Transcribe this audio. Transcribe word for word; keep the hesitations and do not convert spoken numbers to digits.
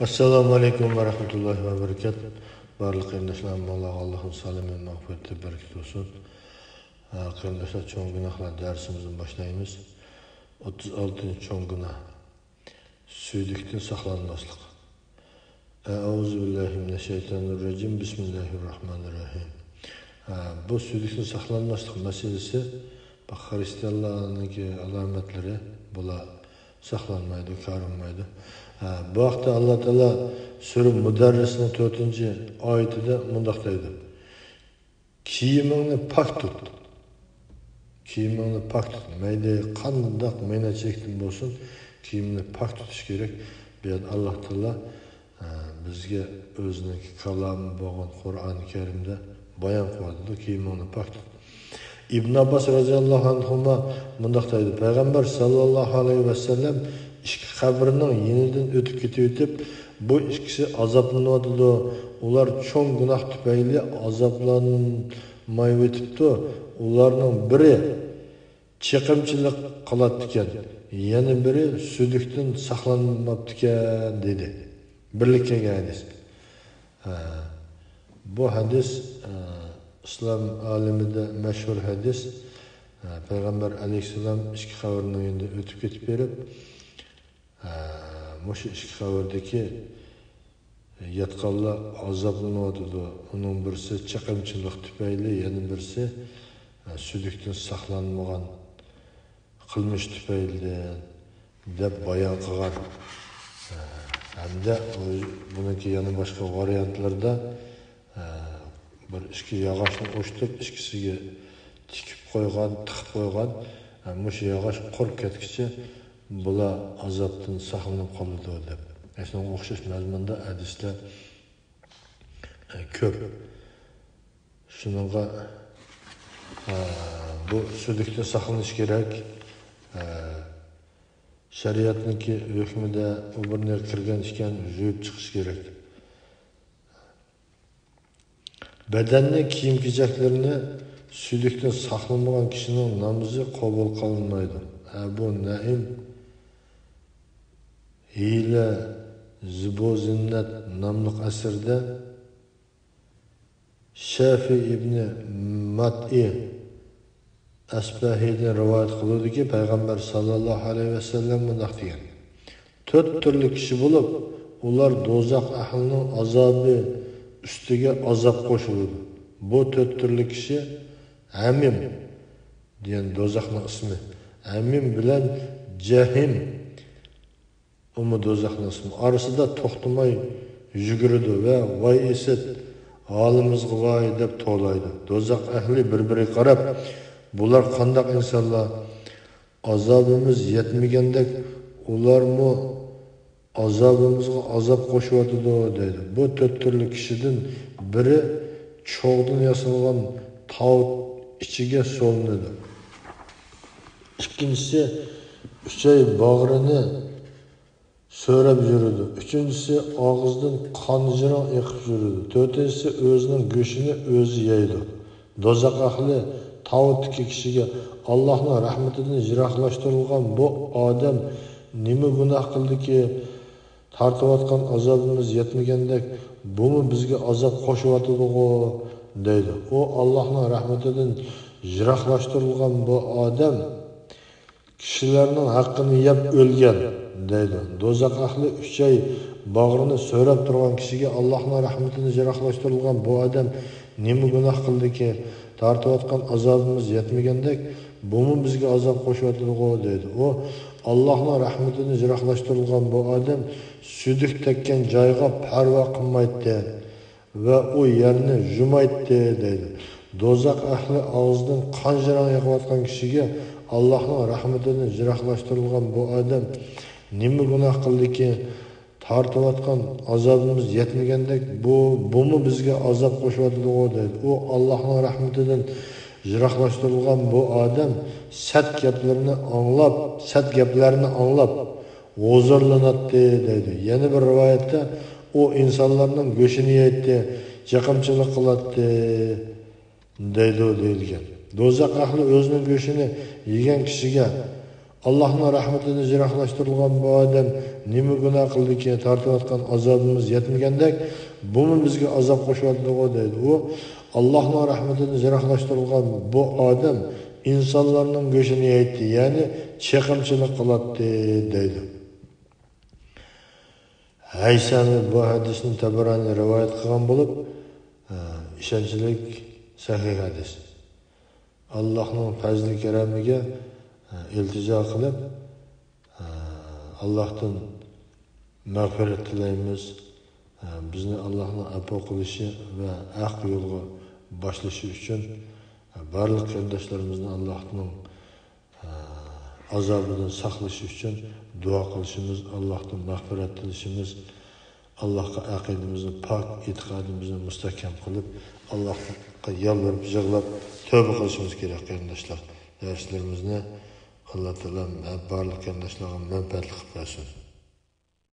ئەسسالامۇ ئەلەيكۇم ۋە رەھمەتۇللاھى ۋە بەرىكات. بارلىق قېرىنداشلارغا ئاللاھنىڭ سالامى، مەغپىرىتى، بەرىكىتى بولسۇن. ھە، قېرىنداشلار، چوڭ گۇناھلار دەرسىمىزنى باشلايمىز. ئوتتۇز ئالتىنچى چوڭ گۇناھ. سۈيدۈكتىن ساقلانماسلىق. ئەئۇزۇ بىللاھى مىنەششەيتانىررەجىم. بىسمىللاھىررەھمانىررەھىم. ھە، بۇ سۈيدۈكتىن ساقلانماسلىق مەسىلىسى، بۇ خىرىستىيانلارنىڭكى ئالامەتلىرى، بۇلار ساقلانمايدۇ، كارىلمايدۇ. ھە، بۇ ھەقتە ئاللا تائالا سۈرە مۇدەررىسنىڭ تۆتىنچى ئايىتىدە مۇنداق دەيدۇ: «كىيىمىڭنى پاك تۇت.» كىيىمىڭنى پاك تۇت. مەيلى قانداق مەينەتچىلىكتىن بولسۇن، كىيىمنى پاك تۇتۇش كېرەك. بۇ يەردە ئاللا تائالا، ئە، بىزگە ئۆزىنىڭ كالامى بولغان قۇرئان كەرىمدە بايان قىلىۋاتىدۇ، كىيىمىڭنى پاك تۇت. ئىبن ئابباس رازىياللاھۇ ئەنھۇما مۇنداق دەيدۇ: پەيغەمبەر ساللاللاھۇ ئەلەيھى ۋەسەللەم ئىككى قەبرىنىڭ يېنىدىن ئۆتۈپ كېتىۋېتىپ، بۇ ئىككىسى ئازابلىنىۋاتىدۇ. ئۇلار چوڭ گۇناھ تۈپەيلى ئازابلانمايۋېتىپتۇ. ئۇلارنىڭ بىرى چېقىمچىلىق قىلاتتىكەن، يەنە بىرى سۈيدۈكتىن ساقلانماپتىكەن، دېدى. بىرلىككە كەلگەن ھەدىس. ھە، بۇ ھەدىس، ئە، ئىسلام ئالىمىدە مەشھۇر ھەدىس. ھە، پەيغەمبەر ئەلەيھىسسالام ئىككى قەبرىنىڭ يېنىدىن ئۆتۈپ كېتىپ بېرىپ، ھە، مۇشۇ ئىككى قەبرىدىكى ياتقانلار ئازابلىنىۋاتىدۇ. ئۇنىڭ بىرسى چېقىمچىلىق تۈپەيلى، يەنە بىرسى، ھە، سۈيدۈكتىن ساقلانمىغان قىلمىش تۈپەيلىدىن، دەپ بايان قىلغان. ھە، ھەمدە ئۇ، بۇنىڭكى يەنە باشقا ۋارىيانتلىرىدا، ھە، بىر ئىككى ياغاچنى ئوشتۇرۇپ، ئىككىسىگە تىكىپ قويغان، تىقىپ قويغان. ھە، مۇشۇ ياغاچ قۇرۇپ كەتكۈچە بۇلار ئازابتىن ساقلىنىپ قالىدۇ دەپ. شۇنىڭغا ئوخشاش مەزمۇندا ھەدىسلەر، ھە، كۆپ. شۇنىڭغا، ھە، بۇ سۈيدۈكتىن ساقلىنىش كېرەك. ھە، شەرىئەتنىڭكى ھۆكمىدە ئۇ بىرنى كىرگەن ئىكەن، يۇيۇپ چىقىش كېرەك. بەدەننى كىيىم-كېچەكلىرىنى سۈيدۈكتىن ساقلىمىغان كىشىنىڭ نامىزى قوبۇل قىلىنمايدۇ. ئەبۇ نەئىم ھىيلە زىبۇزىننەت ناملىق ئەسىرىدە شەفى ئىبنى مەتئى ئەسبەھىدىن رىۋايەت قىلىدۇكى، پەيغەمبەر ساللاللاھۇ ئەلەيھى ۋەسەللەم مۇنداق دېگەن: تۆت تۈرلۈك كىشى بولۇپ، ئۇلار دوزاخ ئەھلىنىڭ ئازابى ئۈستىگە ئازاب قوشۇلىدۇ. بۇ تۆت تۈرلۈك كىشى ھەمىم، يەنى دوزاخنىڭ ئىسمى، ھەمىم بىلەن جەھىم، ئۇمۇ دوزاخنىڭ ئىسمى، ئارىسىدا توختىماي يۈگۈرىدۇ ۋە «ۋاي ئىسىت، ھالىمىزغا ۋاي» دەپ توۋلايدۇ. دوزاخ ئەھلى بىر-بىرىگە قاراپ: «بۇلار قانداق ئىنسانلار؟ ئازابىمىز يەتمىگەندەك ئۇلارمۇ ئازابىمىزغا ئازاب قوشۇۋاتىدۇ» دەيدۇ. بۇ تۆت تۈرلۈك كىشىدىن بىرى چوغدىن ياسالغان تاۋۇت ئىچىگە سولىنىدۇ. ئىككىنچىسى ئۈچەي باغرىنى سۆرەپ يۈرىدۇ. ئۈچىنچىسى ئاغزىدىن قان جىرىڭ ئېقىپ يۈرىدۇ. تۆتىنچىسى ئۆزىنىڭ گۆشىنى ئۆزى يەيدۇ. دوزاخ ئەھلى تاۋۇتتىكى كىشىگە: «ئاللاھنىڭ رەھمىتىدىن يىراقلاشتۇرۇلغان بۇ ئادەم نېمە گۇناھ قىلدىكى؟ تارتىۋاتقان ئازابىمىز يەتمىگەندەك، بۇمۇ بىزگە ئازاب قوشۇۋاتىدىغۇ؟» دەيدۇ. ئۇ: «ئاللاھنىڭ رەھمىتىدىن يىراقلاشتۇرۇلغان بۇ ئادەم كىشىلەرنىڭ ھەققىنى يەپ ئۆلگەن» دەيدۇ. دوزاخ ئەھلى ئۈچەي باغرىنى سۆرەپ تۇرغان كىشىگە: «ئاللاھنىڭ رەھمىتىدىن يىراقلاشتۇرۇلغان بۇ ئادەم نېمە گۇناھ قىلدىكى؟ تارتىۋاتقان ئازابىمىز يەتمىگەندەك، بۇمۇ بىزگە ئازاب قوشۇۋاتىدىغۇ؟» دەيدۇ. ئۇ: «ئاللاھنىڭ رەھمىتىدىن يىراقلاشتۇرۇلغان بۇ ئادەم سۈيدۈك تەگكەن جايغا پەرۋا قىلمايتتى ۋە ئۇ يەرنى يۇمايتتى» دەيدۇ. دوزاخ ئەھلى ئاغزىدىن قان جىرىڭ ئېقىۋاتقان كىشىگە: «ئاللاھنىڭ رەھمىتىدىن يىراقلاشتۇرۇلغان بۇ ئادەم نېمە گۇناھ قىلدىكى؟ تارتىۋاتقان ئازابىمىز يەتمىگەندەك، بۇ، بۇمۇ بىزگە ئازاب قوشۇۋاتىدىغۇ؟» دەيدۇ. ئۇ: «ئاللاھنىڭ رەھمىتىدىن يىراقلاشتۇرۇلغان بۇ ئادەم سەت گەپلىرىنى ئاڭلاپ، سەت گەپلەرنى ئاڭلاپ ھۇزۇرلىناتتى» دەيدۇ. يەنە بىر رىۋايەتتە: «ئۇ ئىنسانلارنىڭ گۆشىنى يەيتتى، چېقىمچىلىق قىلاتتى» دەيدۇ دېيىلگەن. دوزاخ ئەھلى ئۆزىنىڭ گۆشىنى يېگەن كىشىگە: ئاللاھنىڭ رەھمىتىدىن يىراقلاشتۇرۇلغان بۇ ئادەم نېمە گۇناھ قىلدىكىن، تارتىۋاتقان ئازابىمىز يەتمىگەندەك، بۇمۇ بىزگە ئازاب قوشۇۋاتىدىغۇ دەيدۇ. ئۇ ئاللاھنىڭ رەھمىتىدىن يىراقلاشتۇرۇلغان بۇ ئادەم ئىنسانلارنىڭ گۆشىنى يەيتتى، يەنى چېقىمچىلىق قىلاتتى دەيدۇ. ھەيسەمى بۇ ھەدىسنى تەبەرانى رىۋايەت قىلغان بولۇپ، ئىشەنچلىك، سەھىھ ھەدىس. ئاللاھنىڭ پەزلى كەرەمىگە ئىلتىجا قىلىپ، ئاللاھتىن مەغپىرەت تىلەيمىز. بىزنى ئاللاھنىڭ ئەپۇ قىلىشى ۋە ھەق يولغا باشلىشى ئۈچۈن، بارلىق قېرىنداشلىرىمىزنى ئاللاھنىڭ ئازابىدىن ساقلىشى ئۈچۈن دۇئا قىلىشىمىز، ئاللاھتىن مەغپىرەت تىلىشىمىز، ئاللاھقا ئەقىدىمىزنى پاك، ئېتىقادىمىزنى مۇستەھكەم قىلىپ، ئاللاھقا يالۋۇرۇپ، يىغلاپ، تۆبە قىلىشىمىز كېرەك، قېرىنداشلار. دەرسلىرىمىزنى ئاللا تائالا بارلىق قېرىنداشلارغا مەنپەئەتلىك قىلىپ بەرسۇن.